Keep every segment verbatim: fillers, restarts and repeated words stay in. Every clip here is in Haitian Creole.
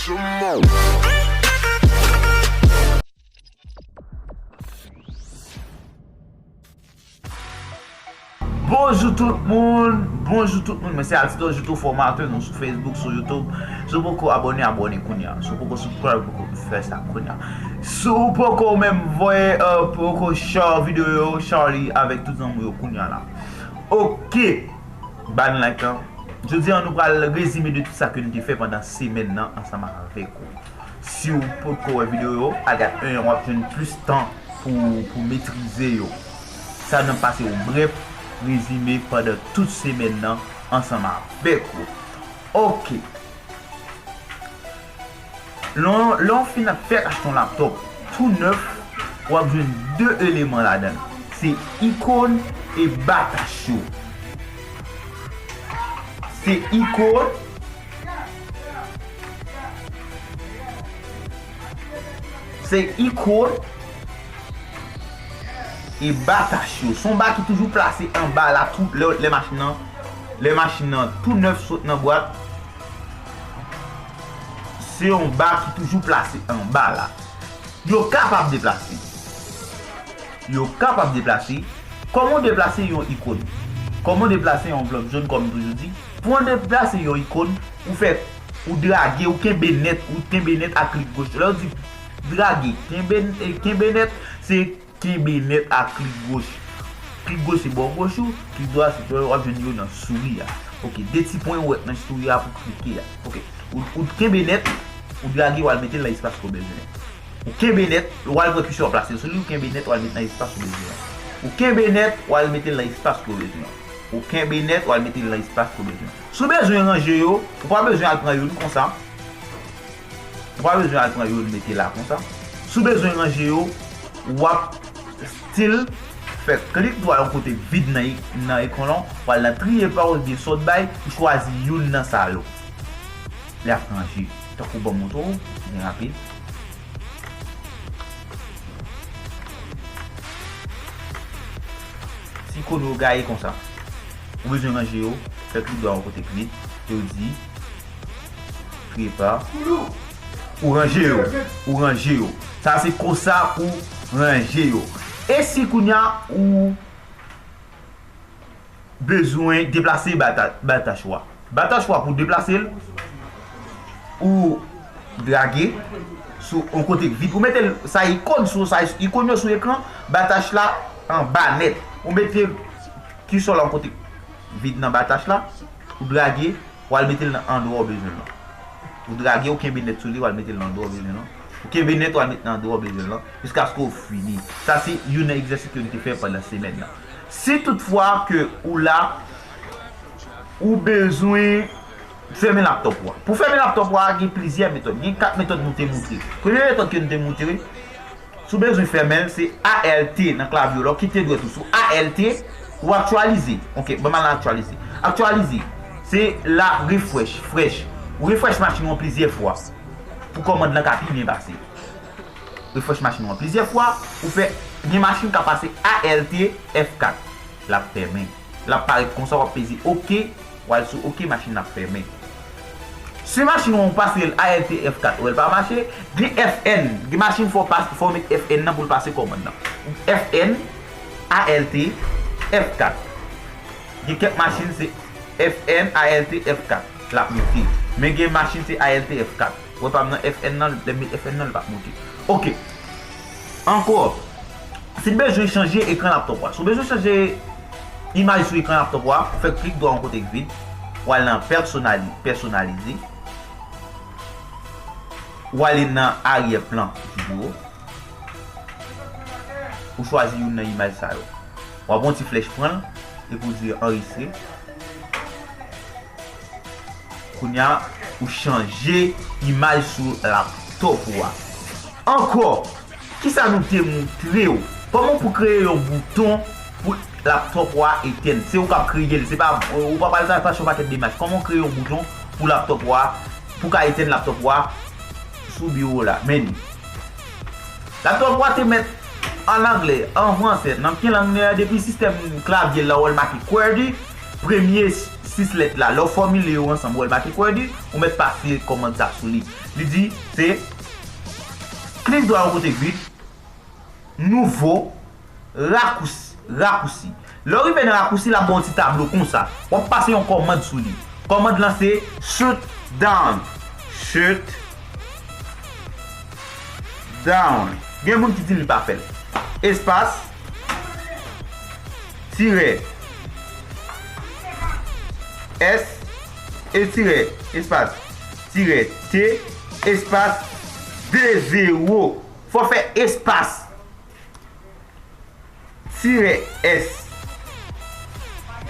Bonjou tout moun, bonjou tout moun, mwen se Altidor, Altidor Formateur, nou sou Facebook, sou YouTube. Si w poko abòne, abòne kounye a. Si w poko subscribe, poko fè sa kounye a. Si w poko menm voye, euh, poko share videyo yo, share li avèk tout zanmi w yo kounye a la. Ok, ba n like lan. Jodi a, nou pral rezime de tout sa ke nou te fè pandan semèn nan ansanm avèk ou. Si w potko wè videyo yo, al gad en an, w ap jwenn plis tan pou, pou metrize yo. Sa n ap pase yon brèf rezime pandan tout semèn nan ansanm avèk ou. Ok. Lè w, lè w fin ap fèk achte yon laptòp tou nèf, w ap jwenn de eleman ladan l. Se ikòn e batach yo. Se ikòn Se ikòn e batach yo. Se yon ba ki toujou plase anba la tou lè, lè machin nan, lè machin nan tou nèf sot nan bwat. Se yon ba ki toujou plase anba la. Yo kapab deplase. Yo kapab deplase. Kòman w deplase yon ikòn? Kòman w deplase yon anvlòp jòn, kòm m toujou di? Pou w deplase yon ikòn, ou fè, ou drage, ou kenbe nèt, ou kenbe nèt ak klik goch. Lè w di drage, kenbe, eh, kenbe nèt, se kenbe nèt ak klik goch. Klik goch se bò goch ou, klik dwat se, w ap jwenn yo nan souri a. Ok, de ti pwen ou wè nan souri a pou klike a. Ok, ou, ou kenbe nèt, ou drage, w al mete l nan espas ke w bezwen. Ou kenbe nèt, w al pran kisyon w plase l sou li, ou kenbe nèt, w al met nan espas ou bezwen an. Ou kenbe nèt, w al mete l nan espas ke w bezwen an. Ou kenbe nèt, w al mete l nan espas ke w bezwen an. Si w bezwen ranje yo, ou pa bezwen al pran youn konsa. Ou pa bezwen al pran youn mete la konsa. Si w bezwen ranje yo, w ap still fè klik dwat yon kote vid nan, nan ekran lan, w al nan triye pa oubyen sort by, ou chwazi youn nan sa yo. Li ap ranje. Tankou ban m montre w, byen rapid. Ti kono gaye konsa. Ou bezwen ranje yo, fè klik dwat yon kote vid, e w di, triye pa. Ou ranje yo. Ou ranje yo. Sa se konsa pou ranje yo. E si kounye a ou bezwen deplase bata-, batach ou a. Batach ou a pou deplase l, ou drage sou yon kote vid. Ou mete l, sa ikòn sou, sa ikòn yo sou ekran, batach la anba nèt. Ou mete kisòl yon kote vid nan batach la, ou drage, ou al mete l nan andwa w bezwen l lan. Ou drage, ou kenbe nèt sou li, ou al mete l nan andwa w bezwen l lan. Ou kenbe nèt, ou al met nan andwa w bezwen l lan, jiskaske w fini. Sa se youn nan egzèsis ke nou te fè pandan semèn nan. Si toutfwa ke ou la, ou bezwen fèmen laptòp ou a. Pou fèmen laptòp ou a, gen plizyè metòd. Gen kat metòd nou te moutre. Premye metòd ke nou te moutre, si w bezwen fèmen l, se A L T nan klavye w la, w kite dwèt ou sou A L T, ou aktyalize. Ok, ban m al nan aktyalize. Aktyalize, se la refresh, fresh. Ou refresh machin ou an plizyè fwa pou kòmand lan ka pi byen pase. Refresh machin ou an plizyè fwa, ou fè, gen machin ka pase A L T F kat. L ap fèmen. L ap parèt konsa, w ap peze ok, w al sou ok, machin nan ap fèmen. Si machin ou an pase l A L T F kat, ou wè l pa mache, gen F N, gen machin fò w pas-, fò w met F N nan pou l pase kòmand nan. F N, A L T, F kat. Gen kèk machin se F N, A L T, F kat. L ap moute. Men gen machin se A L T F kat. Wè pa m nan F N nan, lè m met F N nan, l p ap moute. Ok. Ankò, si n bezwen chanje ekran laptòp ou a. Si w bezwen chanje imaj sou ekran laptòp ou a, ou fè klik dwat yon kote k vid, ou al nan pèsonali-, pèsonalize, ou ale nan aryè plan videyo, ou chwazi youn nan imaj sa yo. W ap wè yon ti flèch pran l, epi w di anrejistre. Kounye a, ou chanje imaj sou laptòp ou a. Ankò, kisa nou te moutre w? Kòman pou kreye yon bouton pou laptòp ou a etèn? Se ou k ap kreye l, se pa, ou pa pral sa, sa se yon pakèt demach. Kòman w kreye yon bouton pou laptòp ou a, pou ka etèn laptòp ou a sou biwo w la? Men li. Laptòp ou a te mèt an anglè, an fransè, nan ki lang li ye, depi sistèm klavye l la, ou wè l make QWERTY, premye sis lèt la, lè w fòmile yo ansanm, ou wè l make QWERTY, ou mèt pase kòmand sa sou li. Li di, se klik dwat yon kote k vid, nouvo, rakousi, rakousi. Lè w rive nan rakousi, l ap ba w yon ti tablo konsa. W ap pase yon kòmand sou li. Kòmand lan se shut down. Shut down. Gen moun ki di li pa fè l. Espas, tirè, S, e tirè, espas, tirè, T, espas, de zewo. Fò fè espas, tirè, S,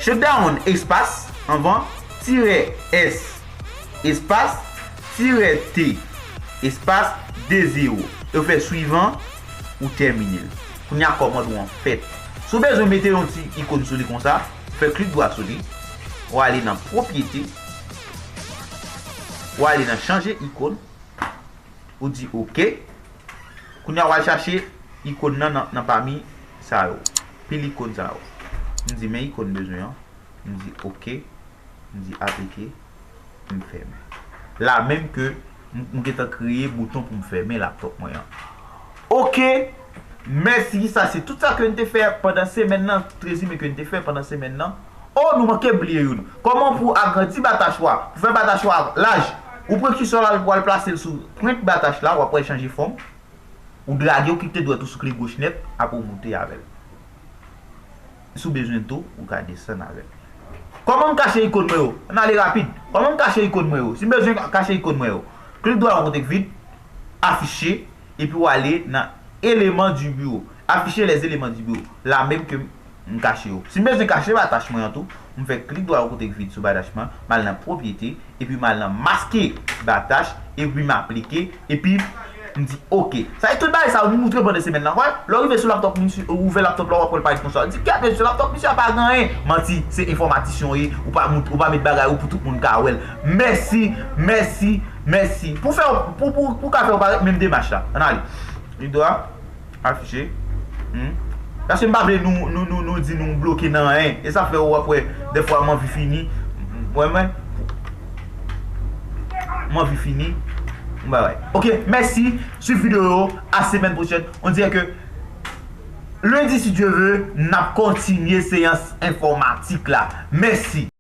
shutdown, espas, anvan, tirè, S, espas, tirè, T, espas, de zewo. E w fè swivan, ou tèmine l. Kounye a kòmand ou an fèt. Si w bezwen mete yon ti ikòn sou li konsa, ou fè klik dwat sou li, ou ale nan pwopyete, ou ale nan chanje ikòn, ou di oke. Kounye a w al chache ikòn nan, nan, nan pami sa yo. Pil ikòn sa yo. M di men ikòn m bezwen an. M di oke. M di aplike. M fèmen. La menm ke m, m gentan kreye bouton pou m fèmen laptop mwen an. Oke. Mèsi, sa se tout sa ke n te fè pandan semèn nan, rezime ke n te fè pandan semèn nan. Oh, nou manke bliye youn. Kòman pou agrandi batach ou a? Pou fè batach ou a laj, ou pran kisòl la, ou al plase l sou pwent batach la, w ap wè l chanje fòm. Ou drage, ou kite dwèt ou sou kle goch nèt, apre ou moute avè l. Si w bezwen tou, ou ka desann avè l. Kòman m kache ikòn mwen yo? Ann ale rapid. Kòman m kache ikòn mwen yo? Si m bezwen kache ikòn mwen yo, klik dwat yon kote k vid, afiche, epi w ale nan eleman di biwo. Afficher les éléments du bureau. La menm ke m kache yo. Si m bezwen kache batach mwen an tou, m fè klik dwat yon kote k vid sou batach mwen, m al nan pwopyete, epi m al nan maske batach, epi m aplike, epi m di oke. Sa e tout bagay sa yo nou moutre pandan semèn nan. Wè, lè w rive sou laptop misye, ou ouvè laptop la, w ap wè l parèt konsa. Di kèt mesye, laptop misye a pa gen anyen. Manti, se enfòmatisyen w ye, ou pa mout-, ou pa met bagay ou pou tout moun ka wè l. Mèsi, mèsi, mèsi. Pou fè, pou, pou, pou ka fè w parèt menm demach la. Ann ale. Li dwa afiche. Hmm. Paske m pa vle nou, nou, nou, nou di nou bloke nan anyen. E sa fè w ap wè, dèfwa m anvi fini. Wè mwen. M anvi fini. M bay. Ok, mèsi. Swiv videyo yo. A semèn pwochèn. On dirait que lundi, si Dieu veut, n ap kontinye seyans enfòmatik la. Mèsi.